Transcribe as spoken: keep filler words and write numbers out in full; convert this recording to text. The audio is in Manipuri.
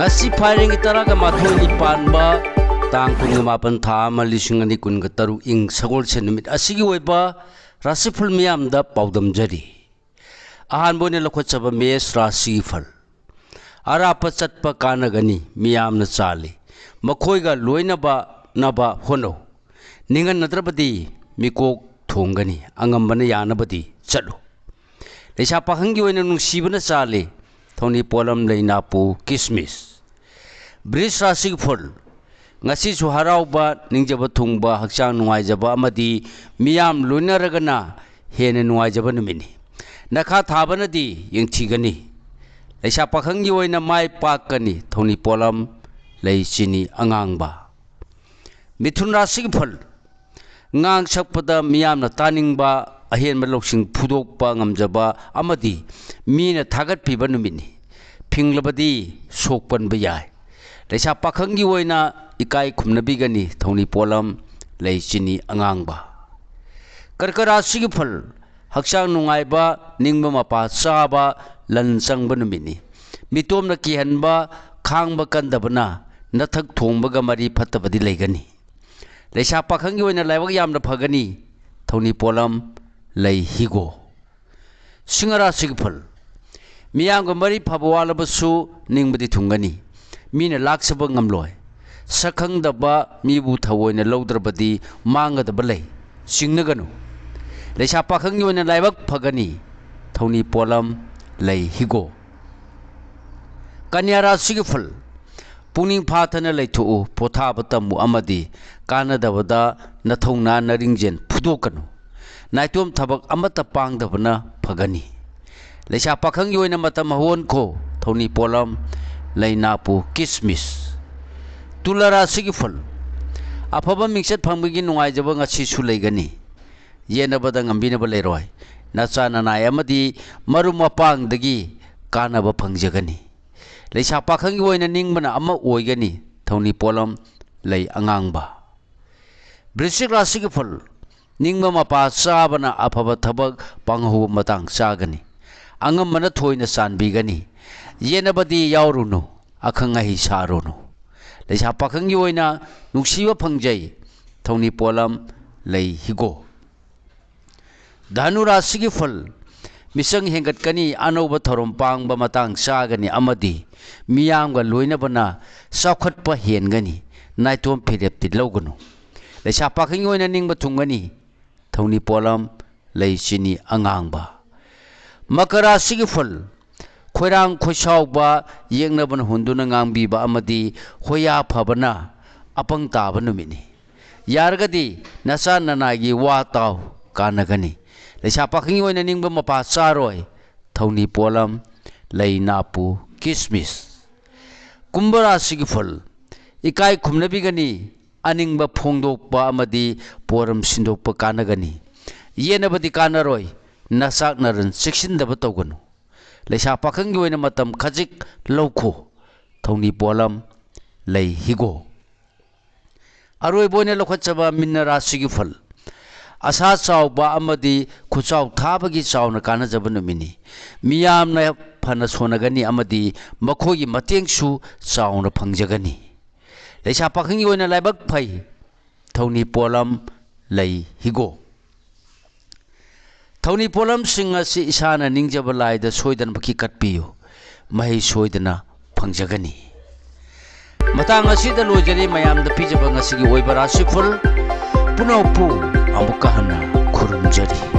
ꯉꯁꯤ ꯐꯥꯏꯔꯦꯟꯒꯤ ꯇꯔꯥꯒ ꯃꯥꯊꯣꯏꯅꯤ ꯄꯥꯟꯕ ꯇꯥꯡ ꯀꯨꯟꯒ ꯃꯥꯄꯟ, ꯊꯥ ꯑꯃ, ꯂꯤꯁꯤꯡ ꯑꯅꯤ ꯀꯨꯟꯒ ꯇꯔꯨꯛ, ꯏꯪ ꯁꯒꯣꯜꯁꯦꯟ ꯅꯨꯃꯤꯠ ꯑꯁꯤꯒꯤ ꯑꯣꯏꯕ ꯔꯥꯁꯤꯐꯜ ꯃꯤꯌꯥꯝꯗ ꯄꯥꯎꯗꯝꯖꯔꯤ꯫ ꯑꯍꯥꯟꯕ ꯑꯣꯏꯅ ꯂꯧꯈꯠꯆꯕ ꯃꯦꯁ ꯔꯥꯁꯤꯒꯤ ꯐꯜ꯫ ꯑꯔꯥꯞꯄ ꯆꯠꯄ ꯀꯥꯟꯅꯒꯅꯤ, ꯃꯤꯌꯥꯝꯅ ꯆꯥꯜꯂꯤ꯫ ꯃꯈꯣꯏꯒ ꯂꯣꯏꯅꯕ ꯅꯕ ꯍꯣꯠꯅꯧ꯫ ꯅꯤꯡꯍꯟꯅꯗ꯭ꯔꯕꯗꯤ ꯃꯤꯀꯣꯛ ꯊꯣꯡꯒꯅꯤ, ꯑꯉꯝꯕꯅ ꯌꯥꯅꯕꯗꯤ ꯆꯠꯂꯨ꯫ ꯂꯩꯁꯥ ꯄꯥꯈꯪꯒꯤ ꯑꯣꯏꯅ ꯅꯨꯡꯁꯤꯕꯅ ꯆꯥꯜꯂꯤ꯫ ꯊꯧꯅꯤ ꯄꯣꯠꯂꯝ ꯂꯩꯅꯥꯄꯨ ꯀꯤꯁꯃꯤꯁ꯫ ꯕ꯭ꯔꯤꯖ ꯔꯥꯁꯤꯒꯤ ꯐꯜ꯫ ꯉꯁꯤꯁꯨ ꯍꯔꯥꯎꯕ, ꯅꯤꯡꯖꯕ ꯊꯨꯡꯕ, ꯍꯛꯆꯥꯡ ꯅꯨꯡꯉꯥꯏꯖꯕ ꯑꯃꯗꯤ ꯃꯤꯌꯥꯝ ꯂꯣꯏꯅꯔꯒꯅ ꯍꯦꯟꯅ ꯅꯨꯡꯉꯥꯏꯖꯕ ꯅꯨꯃꯤꯠꯅꯤ꯫ ꯅꯈꯥ ꯊꯥꯕꯅꯗꯤ ꯌꯦꯡꯊꯤꯒꯅꯤ꯫ ꯂꯩꯁꯥ ꯄꯥꯈꯪꯒꯤ ꯑꯣꯏꯅ ꯃꯥꯏ ꯄꯥꯛꯀꯅꯤ꯫ ꯊꯧꯅꯤ ꯄꯣꯠꯂꯝ ꯂꯩ ꯆꯤꯅꯤ ꯑꯉꯥꯡꯕ꯫ ꯃꯤꯊꯨꯟ ꯔꯥꯁꯤꯒꯤ ꯐꯜ꯫ ꯉꯥꯡ ꯁꯛꯄꯗ ꯃꯤꯌꯥꯝꯅ ꯇꯥꯅꯤꯡꯕ, ꯑꯍꯦꯟꯕ ꯂꯧꯁꯤꯡ ꯐꯨꯗꯣꯛꯄ ꯉꯝꯖꯕ ꯑꯃꯗꯤ ꯃꯤꯅ ꯊꯥꯒꯠꯄꯤꯕ ꯅꯨꯃꯤꯠꯅꯤ꯫ ꯐꯤꯡꯂꯕꯗꯤ ꯁꯣꯛꯄꯟꯕ ꯌꯥꯏ꯫ ꯂꯩꯁꯥ ꯄꯥꯈꯪꯒꯤ ꯑꯣꯏꯅ ꯏꯀꯥꯏ ꯈꯨꯝꯅꯕꯤꯒꯅꯤ꯫ ꯊꯧꯅꯤ ꯄꯣꯠꯂꯝ ꯂꯩ ꯆꯤꯅꯤ ꯑꯉꯥꯡꯕ꯫ ꯀꯔꯀ ꯔꯥꯁꯤꯒꯤ ꯐꯜ꯫ ꯍꯛꯆꯥꯡ ꯅꯨꯡꯉꯥꯏꯕ, ꯅꯤꯡꯕ ꯃꯄꯥ ꯆꯥꯕ, ꯂꯟ ꯆꯪꯕ ꯅꯨꯃꯤꯠꯅꯤ꯫ ꯃꯤꯇꯣꯝꯅ ꯀꯤꯍꯟꯕ, ꯈꯥꯡꯕ ꯀꯟꯗꯕꯅ ꯅꯊꯛ ꯊꯣꯡꯕꯒ ꯃꯔꯤ ꯐꯠꯇꯕꯗꯤ ꯂꯩꯒꯅꯤ꯫ ꯂꯩꯁꯥ ꯄꯥꯈꯪꯒꯤ ꯑꯣꯏꯅ ꯂꯥꯏꯕꯛ ꯌꯥꯝꯅ ꯐꯒꯅꯤ꯫ ꯊꯧꯅꯤ ꯄꯣꯠꯂꯝ ꯂꯩ ꯍꯤꯒꯣ꯫ ꯁꯤꯡꯍ ꯔꯥꯁꯤꯒꯤ ꯐꯜ꯫ ꯃꯤꯌꯥꯝꯒ ꯃꯔꯤ ꯐꯕ ꯋꯥꯠꯂꯕꯁꯨ ꯅꯤꯡꯕꯗꯤ ꯊꯨꯡꯒꯅꯤ꯫ ꯃꯤꯅ ꯂꯥꯛꯆꯕ ꯉꯝꯂꯣꯏ꯫ ꯁꯛꯈꯪꯗꯕ ꯃꯤꯕꯨ ꯊꯑꯣꯏꯅ ꯂꯧꯗ꯭ꯔꯕꯗꯤ ꯃꯥꯡꯒꯗꯕ ꯂꯩ꯫ ꯆꯤꯡꯅꯒꯅꯨ꯫ ꯂꯩꯁꯥ ꯄꯥꯈꯪꯒꯤ ꯑꯣꯏꯅ ꯂꯥꯏꯕꯛ ꯐꯒꯅꯤ꯫ ꯊꯧꯅꯤ ꯄꯣꯠꯂꯝ ꯂꯩ ꯍꯤꯒꯣ꯫ ꯀꯟꯌꯥ ꯔꯥꯁꯤꯒꯤ ꯐꯜ꯫ ꯄꯨꯛꯅꯤꯡ ꯐꯥꯊꯅ ꯂꯩꯊꯣꯛꯎ, ꯄꯣꯊꯥꯕ ꯇꯝꯃꯨ ꯑꯃꯗꯤ ꯀꯥꯟꯅꯗꯕꯗ ꯅꯊꯧꯅꯥ ꯅꯔꯤꯡꯖꯦꯜ ꯐꯨꯗꯣꯛꯀꯅꯨ꯫ ꯅꯥꯏꯇꯣꯝ ꯊꯕꯛ ꯑꯃꯠꯇ ꯄꯥꯡꯗꯕꯅ ꯐꯒꯅꯤ꯫ ꯂꯩꯁꯥ ꯄꯥꯈꯪꯒꯤ ꯑꯣꯏꯅ ꯃꯇꯝ ꯍꯧꯍꯟꯈꯣ꯫ ꯊꯧꯅꯤ ꯄꯣꯠꯂꯝ ꯂꯩꯅꯥꯄꯨ ꯀꯤꯁꯃꯤꯁ꯫ ꯇꯨꯂꯥ ꯔꯥꯁꯤꯒꯤ ꯐꯜ꯫ ꯑꯐꯕ ꯃꯤꯡꯆꯠ ꯐꯪꯕꯒꯤ ꯅꯨꯡꯉꯥꯏꯖꯕ ꯉꯁꯤꯁꯨ ꯂꯩꯒꯅꯤ꯫ ꯌꯦꯠꯅꯕꯗ ꯉꯝꯕꯤꯅꯕ ꯂꯩꯔꯣꯏ꯫ ꯅꯆꯥ ꯅꯅꯥꯏ ꯑꯃꯗꯤ ꯃꯔꯨꯞ ꯃꯄꯥꯡꯗꯒꯤ ꯀꯥꯟꯅꯕ ꯐꯪꯖꯒꯅꯤ꯫ ꯂꯩꯁꯥ ꯄꯥꯈꯪꯒꯤ ꯑꯣꯏꯅ ꯅꯤꯡꯕꯅ ꯑꯃ ꯑꯣꯏꯒꯅꯤ꯫ ꯊꯧꯅꯤ ꯄꯣꯠꯂꯝ ꯂꯩ ꯑꯉꯥꯡꯕ꯫ ꯕ꯭ꯔꯤꯁꯤꯛ ꯔꯥꯁꯤꯒꯤ ꯐꯜ꯫ ꯅꯤꯡꯕ ꯃꯄꯥ ꯆꯥꯕꯅ ꯑꯐꯕ ꯊꯕꯛ ꯄꯥꯡꯍꯧꯕ ꯃꯇꯥꯡ ꯆꯥꯒꯅꯤ꯫ ꯑꯉꯝꯕꯅ ꯊꯣꯏꯅ ꯆꯥꯟꯕꯤꯒꯅꯤ꯫ ꯌꯦꯠꯅꯕꯗꯤ ꯌꯥꯎꯔꯨꯅꯨ꯫ ꯑꯈꯪ ꯑꯍꯩ ꯁꯥꯔꯨꯅꯨ꯫ ꯂꯩꯁꯥ ꯄꯥꯈꯪꯒꯤ ꯑꯣꯏꯅ ꯅꯨꯡꯁꯤꯕ ꯐꯪꯖꯩ, ꯊꯧꯅꯤ ꯄꯣꯠꯂꯝ, ꯂꯩ ꯍꯤꯒꯣꯛ꯫ ꯙꯅꯨ ꯔꯥꯁꯤꯒꯤ ꯐꯜ, ꯃꯤꯆꯪ ꯍꯦꯟꯒꯠꯀꯅꯤ, ꯑꯅꯧꯕ ꯊꯧꯔꯝ ꯄꯥꯡꯕ ꯃꯇꯥꯡ ꯆꯥꯒꯅꯤ ꯑꯃꯗꯤ ꯃꯤꯌꯥꯝꯒ ꯂꯣꯏꯅꯕꯅ ꯆꯥꯎꯈꯠꯄ ꯍꯦꯟꯒꯅꯤ, ꯅꯥꯏꯇꯣꯝ ꯐꯤꯔꯦꯞꯇꯤ ꯂꯧꯒꯅꯨ꯫ ꯂꯩꯁꯥ ꯄꯥꯈꯪꯒꯤ ꯑꯣꯏꯅ ꯅꯤꯡꯕ ꯊꯨꯡꯒꯅꯤ, ꯊꯧꯅꯤ ꯄꯣꯠꯂꯝ, ꯂꯩ ꯆꯤꯅꯤ ꯑꯉꯥꯡꯕ꯫ ꯃꯀꯔ ꯔꯥꯁꯤꯒꯤ ꯐꯜ, ꯈꯣꯏꯔꯥꯡ ꯈꯣꯏꯁꯥꯎꯕ, ꯌꯦꯛꯅꯕꯅ ꯍꯨꯟꯗꯨꯅ ꯉꯥꯡꯕꯤꯕ ꯑꯃꯗꯤ ꯍꯣꯌꯥ ꯐꯕꯅ ꯑꯄꯪ ꯇꯥꯕ ꯅꯨꯃꯤꯠꯅꯤ꯫ ꯌꯥꯔꯒꯗꯤ ꯅꯆꯥ ꯅꯅꯥꯏꯒꯤ ꯋꯥ ꯇꯥꯎ, ꯀꯥꯟꯅꯒꯅꯤ꯫ ꯂꯩꯁꯥ ꯄꯥꯈꯪꯒꯤ ꯑꯣꯏꯅ ꯅꯤꯡꯕ ꯃꯄꯥ ꯆꯥꯔꯣꯏ, ꯊꯧꯅꯤ ꯄꯣꯠꯂꯝ, ꯂꯩ ꯅꯥꯄꯨ, ꯀꯤꯁꯃꯤꯁ꯫ ꯀꯨꯝꯚ ꯔꯥꯁꯤꯒꯤ ꯐꯜ, ꯏꯀꯥꯏ ꯈꯨꯝꯅꯕꯤꯒꯅꯤ, ꯑꯅꯤꯡꯕ ꯐꯣꯡꯗꯣꯛꯄ ꯑꯃꯗꯤ ꯄꯣꯔꯝ ꯁꯤꯟꯗꯣꯛꯄ ꯀꯥꯟꯅꯒꯅꯤ꯫ ꯌꯦꯠꯅꯕꯗꯤ ꯀꯥꯟꯅꯔꯣꯏ, ꯅꯆꯥꯛ ꯅꯔꯟ ꯆꯦꯛꯁꯤꯟꯗꯕ ꯇꯧꯒꯅꯨ꯫ ꯂꯩꯁꯥ ꯄꯥꯈꯪꯒꯤ ꯑꯣꯏꯅ ꯃꯇꯝ ꯈꯖꯤꯛ ꯂꯧꯈꯣ, ꯊꯧꯅꯤ ꯄꯣꯠꯂꯝ, ꯂꯩ ꯍꯤꯒꯣꯛ꯫ ꯑꯔꯣꯏꯕ ꯑꯣꯏꯅ ꯂꯧꯈꯠꯆꯕ ꯃꯤꯟꯅ ꯔꯥꯁꯤꯒꯤ ꯐꯜ, ꯑꯁꯥ ꯆꯥꯎꯕ ꯑꯃꯗꯤ ꯈꯨꯠꯆꯥꯎ ꯊꯥꯕꯒꯤ ꯆꯥꯎꯅ ꯀꯥꯟꯅꯖꯕ ꯅꯨꯃꯤꯠꯅꯤ꯫ ꯃꯤꯌꯥꯝꯅ ꯐꯅ ꯁꯣꯟꯅꯒꯅꯤ ꯑꯃꯗꯤ ꯃꯈꯣꯏꯒꯤ ꯃꯇꯦꯡꯁꯨ ꯆꯥꯎꯅ ꯐꯪꯖꯒꯅꯤ꯫ ꯂꯩꯁꯥ ꯄꯥꯈꯪꯒꯤ ꯑꯣꯏꯅ ꯂꯥꯏꯕꯛ ꯐꯩ, ꯊꯧꯅꯤ ꯄꯣꯠꯂꯝ, ꯂꯩ ꯍꯤꯒꯣꯛ꯫ ꯊꯧꯅꯤ ꯄꯣꯠꯂꯝꯁꯤꯡ ꯑꯁꯤ ꯏꯁꯥꯅ ꯅꯤꯡꯖꯕ ꯂꯥꯏꯗ ꯁꯣꯏꯗꯅꯃꯛꯀꯤ ꯀꯠꯄꯤꯌꯨ, ꯃꯍꯩ ꯁꯣꯏꯗꯅ ꯐꯪꯖꯒꯅꯤ꯫ ꯃꯇꯥꯡ ꯑꯁꯤꯗ ꯂꯣꯏꯖꯔꯦ ꯃꯌꯥꯝꯗ ꯄꯤꯖꯕ ꯉꯁꯤꯒꯤ ꯑꯣꯏꯕ ꯔꯥꯁꯤꯐꯜ ꯄꯨꯝꯅꯃꯛꯄꯨ ꯑꯃꯨꯛꯀ ꯍꯟꯅ ꯈꯨꯔꯨꯝꯖꯔꯤ꯫